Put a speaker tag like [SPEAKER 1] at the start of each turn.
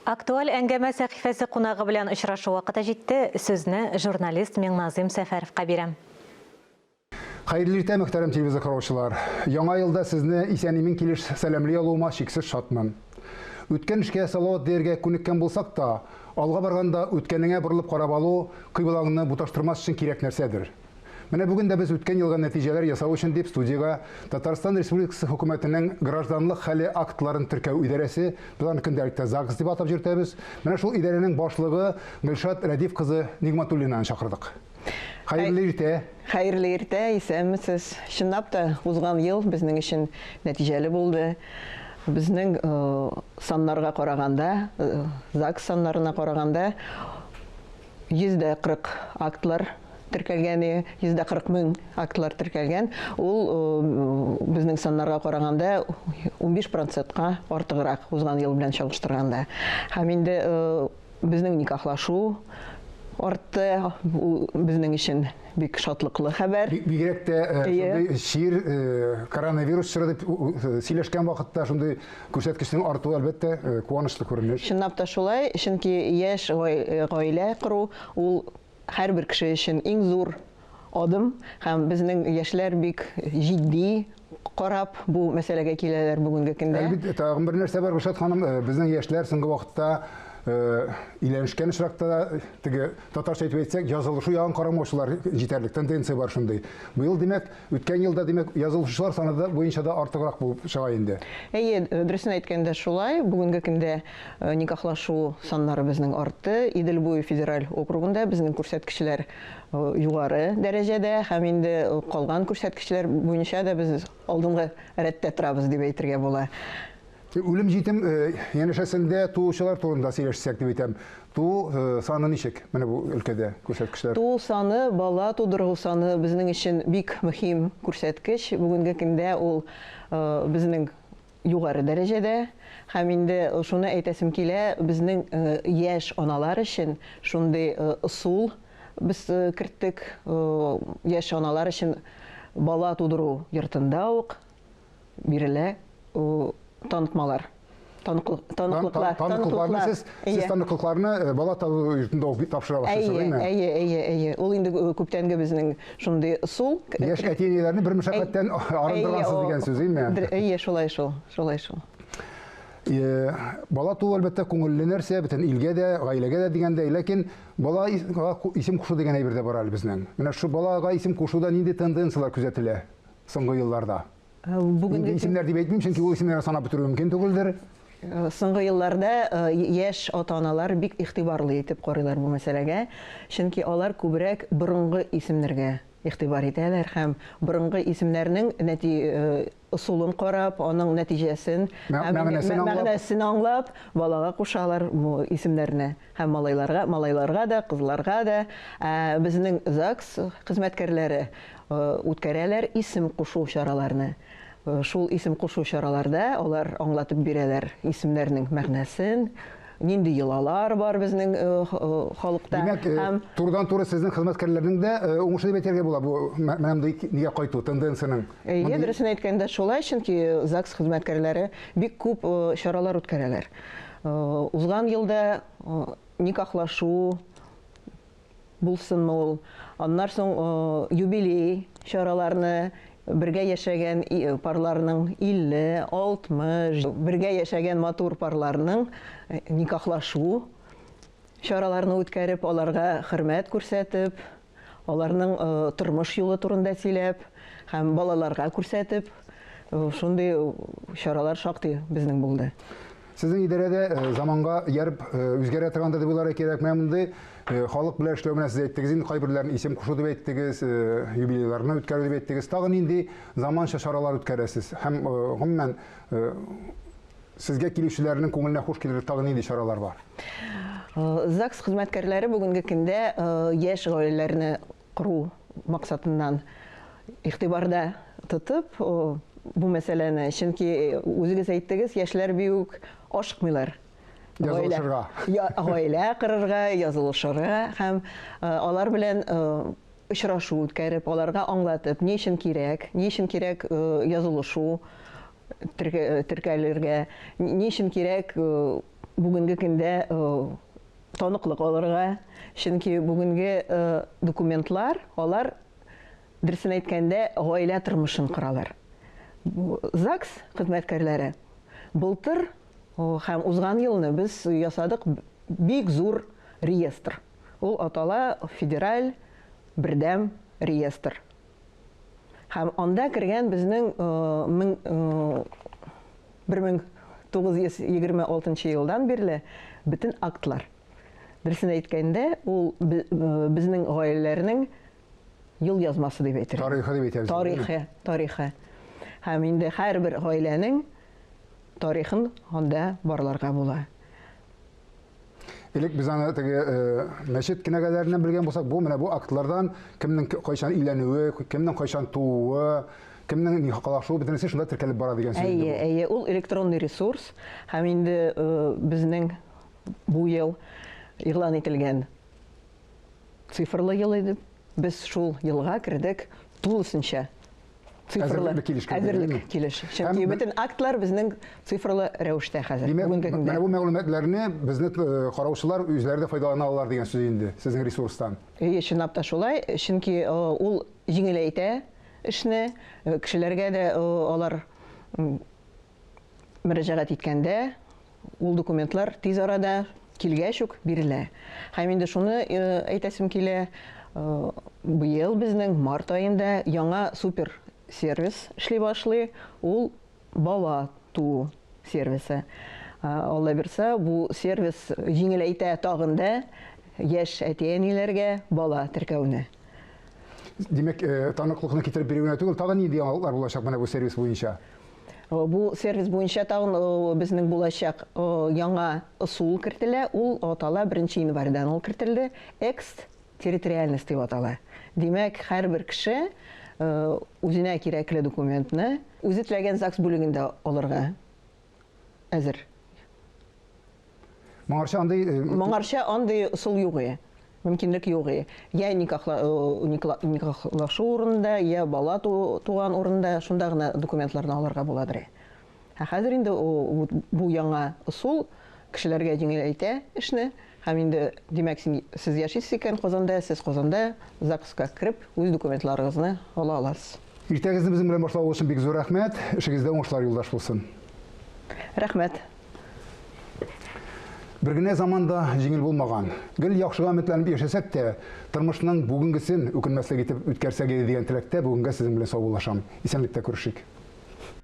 [SPEAKER 1] Актуаль әңгәмә сәхифәсе кунагы белән очрашу вакыты җитте. Сүзне журналист Миңназыйм Сәфәровка бирәм.
[SPEAKER 2] Хәерле иртә, мөхтәрәм телевизор караучылар! Яңа елда сезне исән-имин килеш сәламли алуыма чиксез шатмын. Үткән эшкә салават дияргә күнеккән булсак та, алга барганда үткәнеңә борылып карап алу кыйблаңны буташтырмас өчен кирәк нәрсәдер. Менә бүген дә без үткән елга нәтиҗәләр ясау өчен дип студиягә Татарстан Республикасы Хөкүмәтенең гражданлык хәле актларын теркәү идарәсе, без аны көндәлектә ЗАГС дип атап йөртәбез, менә шул идарәнең башлыгы Гөлшат Рәдиф кызы Нигматуллинаны чакырдык. Хәерле иртә!
[SPEAKER 3] Хәерле иртә, исәнмесез! Чынлап та, узган ел безнең өчен нәтиҗәле булды. Безнең саннарга караганда, ЗАГС саннарына караганда, 140 актлар теркәлгән, 140 мең актлар теркәлгән. Ул безнең саннарга караганда 15 процентка артыграк узган ел белән чагыштырганда. Һәм инде безнең никахлашу артты. Ул безнең өчен бик шатлыклы хәбәр.
[SPEAKER 2] Бигрәк тә шундый чир, коронавирус чоры дип сөйләшкән вакытта шундый Күрсәткечнең артуы, әлбәттә, куанычлы күренеш.
[SPEAKER 3] Чынлап та шулай, чөнки яшь гаилә кору ул һәрбер кеше өчен иң зур адым һәм безнең яшьләр бик җитди карап бу мәсьәләгә киләләр бүгенге көндә.
[SPEAKER 2] Әлбәттә, тагын бер нәрсә бар, Гөлшат ханым, безнең яшьләр соңгы вакытта өйләнешкән очракта да, теге татарча әйтеп әйтсәк, язылышу ягын карамаучылар җитәрлек, тенденция бар шундый. Быел, димәк, Үткән елда, димәк, язылышучылар саны да буенча да артыграк булып чыга инде.
[SPEAKER 3] Әйе, дөресен әйткәндә шулай. Бүгенге көндә никахлашу саннары безнең артты. Идел буе федераль округында безнең күрсәткечләр югары дәрәҗәдә һәм инде калган күрсәткечләр буенча да без алдынгы рәттә торабыз дип әйтергә була.
[SPEAKER 2] Үлем-җитем янәшәсендә туучылар турында сөйләшсәк дип әйтәм. Туу саны ничек менә бу өлкәдә күрсәткечләр?
[SPEAKER 3] Туу саны, бала тудыру саны безнең өчен бик мөһим күрсәткеч. Бүгенге көндә ул безнең югары дәрәҗәдә. Һәм инде шуны әйтәсем килә, безнең яшь аналар өчен шундый ысул без керттек. Яшь аналар өчен бала тудыру йортында ук бирелә танытмалар. Таныклыклар.
[SPEAKER 2] Таныклыкларны сез, сез таныклыкларны э, бала табу йортында ук тапшыра башлыйсыз, әйеме?
[SPEAKER 3] Әйе, әйе, әйе. Ул инде э, күптәнге безнең шундый ысул.
[SPEAKER 2] Яшь әти-әниләрне бер мәшәкатьтән арындыргансыз дигән сүз, әйеме?
[SPEAKER 3] Әйе, шулай шул, шулай шул.
[SPEAKER 2] Э, бала туу әлбәттә күңелле нәрсә, бөтен илгә дә, гаиләгә дә дигәндәй, ләкин бала исем кушу дигән әйбер дә бар әле безнең. Менә шу балага исем кушуда нинди тенденцияләр күзәтелә? Соңгы елларда.
[SPEAKER 3] Бүгенге
[SPEAKER 2] Нинди исемнәр дип әйтмим, чөнки ул исемнәрне санап бетерү мөмкин түгелдер.
[SPEAKER 3] Соңгы елларда яшь ата-аналар бик игътибарлы итеп карыйлар бу мәсьәләгә, чөнки алар күбрәк борынгы исемнәргә игътибар итәләр һәм борынгы исемнәрнең нәти ысулын карап, аның нәтиҗәсен һәм мәгънәсен аңлап, балага кушалар бу исемнәрне. Һәм малайларга, малайларга да, кызларга да. Ә безнең ЗАГС хезмәткәрләре үткәрәләр исем кушу чараларны. Шул исем кушу чараларда алар аңлатып бирәләр исемнәрнең мәгънәсен, нинди йолалар бар безнең халыкта.
[SPEAKER 2] Димәк, һәм турыдан-туры сезнең хезмәткәрләрнең дә уңышы дип әйтергә була бу менә мондый нигә кайту тенденциянең.
[SPEAKER 3] Әйе, дөресен әйткәндә шулай, чөнки ЗАГС хезмәткәрләре бик күп чаралар үткәрәләр. Узган елда никахлашу булсынмы ул, аннан соң юбилей чараларны, бергә яшәгән парларның 50, 60, бергә яшәгән матур парларның никахлашу чараларны үткәреп, аларга хөрмәт күрсәтеп, аларның тормыш юлы турында сөйләп һәм балаларга күрсәтеп, шундый чаралар шактый безнең булды.
[SPEAKER 2] Сезнең идарәдә заманга ияреп үзгәрә торгандыр дип уйларга кирәк. Менә мондый халык белән эшләү менә сез әйттегез инде, кайберләрен исем кушу дип әйттегез, юбилейларны үткәрү дип әйттегез. Тагын нинди заманча чаралар үткәрәсез? Һәм гомумән Сезгә килүчеләрнең күңеленә хуш килерлек тагын нинди чаралар бар?
[SPEAKER 3] ЗАГС хезмәткәрләре бүгенге көндә яшь гаиләләрне кору максатыннан игътибарда тотып бу мәсьәләне, чөнки үзегез әйттегез, яшьләр бик ашыкмыйлар.
[SPEAKER 2] Язылышырга.
[SPEAKER 3] Гаилә корырга, язылышырга һәм алар белән очрашу үткәреп, аларга аңлатып, ни өчен кирәк, ни өчен кирәк язылышу, теркәлергә, ни өчен кирәк Бүгенге көндә таныклык алырга, чөнки бүгенге документлар, алар, дөресен әйткәндә, гаилә тормышын коралар. ЗАГС хезмәткәрләре былтыр һәм узган елны без ясадык бик зур реестр. Ул атала Федераль бердәм реестр. Һәм анда кергән безнең 1926 елдан бирле бөтен актлар. Дөресен әйткәндә, ул безнең гаиләләрнең ел язмасы дип әйтер.
[SPEAKER 2] Тарихы дип әйтәбез.
[SPEAKER 3] Тарихы, тарихы. Һәм инде һәрбер гаиләнең тарихын анда барларга була.
[SPEAKER 2] Элек без аны теге э, мәчет кенәгәләреннән белгән булсак, бу менә бу актлардан кемнең кайчан өйләнүе, кемнең кайчан тууы, кемнең никахлашуы бөтенесе шунда теркәлеп бара дигән сүз инде
[SPEAKER 3] Әйе, әйе, ул электронный ресурс һәм инде э, безнең бу ел игълан ителгән цифрлы ел иде. Без шул елга кердек тулысынча цифрлы
[SPEAKER 2] Әзерлек килеш керде,
[SPEAKER 3] әзерлек
[SPEAKER 2] әйеме?
[SPEAKER 3] килеш. Чөнки
[SPEAKER 2] Һәм-
[SPEAKER 3] бөтен актлар безнең цифрлы рәвештә хәзер,
[SPEAKER 2] Димәк,
[SPEAKER 3] бүгенге көндә.
[SPEAKER 2] менә бу мәгълүматларны безне э, караучылар үзләре дә файдалана алалар дигән сүз инде сезнең ресурстан.
[SPEAKER 3] Әйе, чынлап та шулай, чөнки э, ул җиңеләйтә эшне, э, кешеләргә дә э, алар м, мөрәҗәгать иткәндә ул документлар тиз арада килгәч үк бирелә. Һәм инде шуны э, әйтәсем килә, э, быел безнең март аенда яңа супер сервис эшли башлый, ул бала туу сервисы. Э, Алла бирсә, бу сервис җиңеләйтә тагын да яшь әти-әниләргә бала теркәүне.
[SPEAKER 2] Димәк, таныклыкны китереп бирү генә түгел, тагын нинди яңалыклар булачак менә бу сервис буенча?
[SPEAKER 3] Бу сервис буенча тагын безнең булачак яңа ысул кертелә. Ул атала 1 январьдан ул кертелде. Экстерриториальность дип атала. Димәк, һәрбер кеше үзенә кирәкле документны үзе теләгән ЗАГС бүлегендә алырга әзер.
[SPEAKER 2] Моңарчы андый
[SPEAKER 3] Моңарчы андый ысул юк иде. Мөмкинлек юк иде. Я никахлашу урынында, я бала туган урында, шунда гына документларны алырга буладыр. Ә хәзер инде бу яңа ысул кешеләргә җиңеләйтә эшне. Һәм инде, димәк, сез яшисез икән Казанда, сез Казанда ЗАГСка кереп, үз документларыгызны ала аласыз.
[SPEAKER 2] Иртәгезне безнең белән башлавыгыз өчен бик зур рәхмәт. Эшегездә уңышлар юлдаш булсын.
[SPEAKER 3] Рәхмәт.
[SPEAKER 2] Бер генә заман да җиңел булмаган. Гел яхшыга өметләнеп яшәсәк тә, тормышның бүгенгесен үкенмәслек итеп үткәрсәк иде дигән теләктә бүгенгә сезнең белән саубуллашам. Исәнлектә күрешик.